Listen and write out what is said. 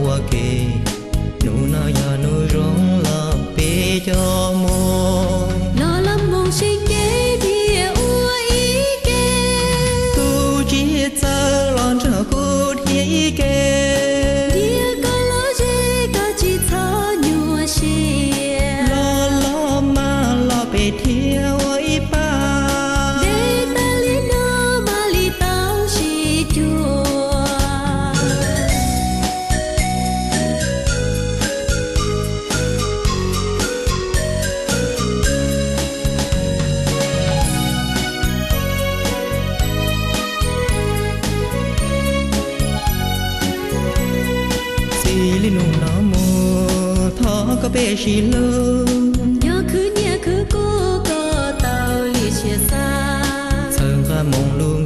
Ua ke, hnub no yog hnub zoo los peb cov Hmoob los los mus sib kev dhia ua ib ke. Tus tsis txawj los nrog kuv dhia ib ke, dhia koj lub zes koj tsis txhob nyuaj siab. Los los mas los peb dhia ua ib pab, deb tag li no mam li tau sib cuag. Txij li hnub no mus thov koj peb sib hlub, yog khwv nyiaj khwv kub koj tau li siab xav. Txhawb nqa moo lug